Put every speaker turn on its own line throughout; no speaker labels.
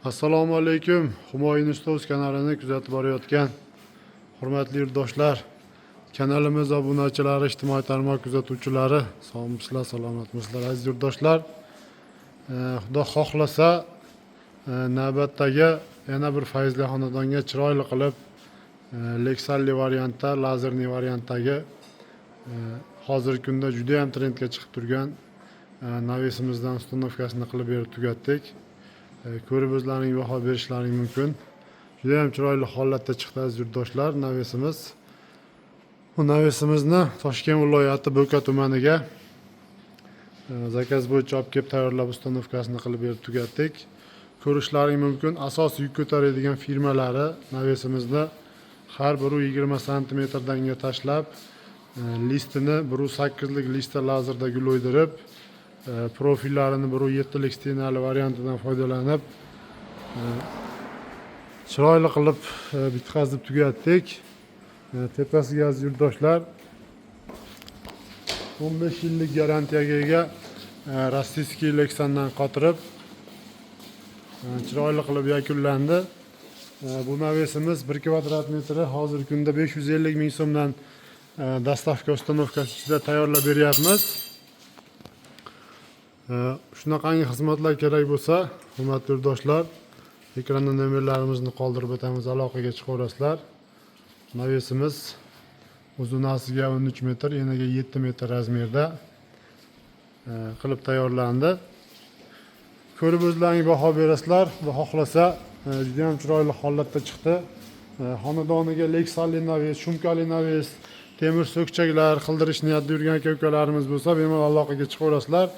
Assalomu alaykum. Humoyun Ustoz kanalini kuzatib borayotgan hurmatli yurtdoshlar, kanalimiz obunachilari, ijtimoiy tarmoq kuzatuvchilari, sog'misizlar, salomatmisizlar, aziz yurtdoshlar. Xudo xohlasa, navbatdagi yana bir fayzli xonadonga chiroyli qilib, leksanli variantda, лазерный variantdagi, hozirgi kunda juda ham trendga chiqib turgan навес imizdan установка sini qilib berib tugatdik. Ko'rib o'zlaring baho berishlaring mumkin. Juda ham chiroyli holatda chiqdi, aziz yurtdoshlar, навес imiz. Bu навес imizni Toshkent viloyati Bo'ka tumaniga заказ bo'yicha olib kelib tayyorlab, установка sini qilib berib tugatdik. Ko'rishlaring mumkin, asosiy yuk ko'taradigan firmalari навес imizni har biri 20 santimetrdanga tashlab, listini 1,8lik listda lazerda gul o'ydirib, profillarini 1,7lik стена li variantidan foydalanib, chiroyli qilib bitkazib tugatdik. Tepasiga, aziz yurtdoshlar, 15 yillik garantiyaga ega российский Lexandan qotirib, chiroyli qilib yakunlandi. Bu навес imiz 1 kvadrat metri hozirgi kunda 550 ming so'mdan, доставка, установка si ichida tayyorlab beryapmiz. Shunaqangi xizmatlar kerak bo'lsa, hurmatli yurtdoshlar, ekranda nomerlarimizni qoldirib o'tamiz, aloqaga chiqaverasizlar. Навес imiz uzunasiga 13 metr, eniga 7 metr размер da qilib tayyorlandi. Ko'rib o'zlaring baho berasizlar. Xudo xohlasa, juda ham chiroyli holatda chiqdi. Xonadoniga leksanli навес, шумка li навес, temir so'kchaklar qildirish niyatida yurgan aka ukalarimiz bo'lsa, bemalol aloqaga chiqaverasizlar.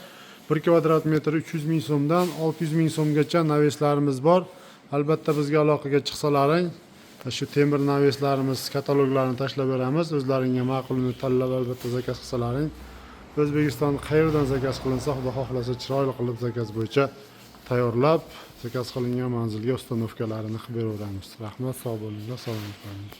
1 kvadrat metr 300 ming so'mdan 600 ming so'mgacha навес larimiz bor. Albatta bizga aloqaga chiqsalaring, shu temir навес larimiz kataloglarini tashlab beramiz. O'zlaringga ma'qulini tanlab, albatta заказ qilsalaring, O'zbekiston qayerdan заказ qilinsa, Xudo xohlasa, chiroyli qilib заказ bo'yicha tayyorlab, заказ qilingan manzilga установка larini qilib beraveramiz. Rahmat, sog' bo'linglar, salomat bo'linglar.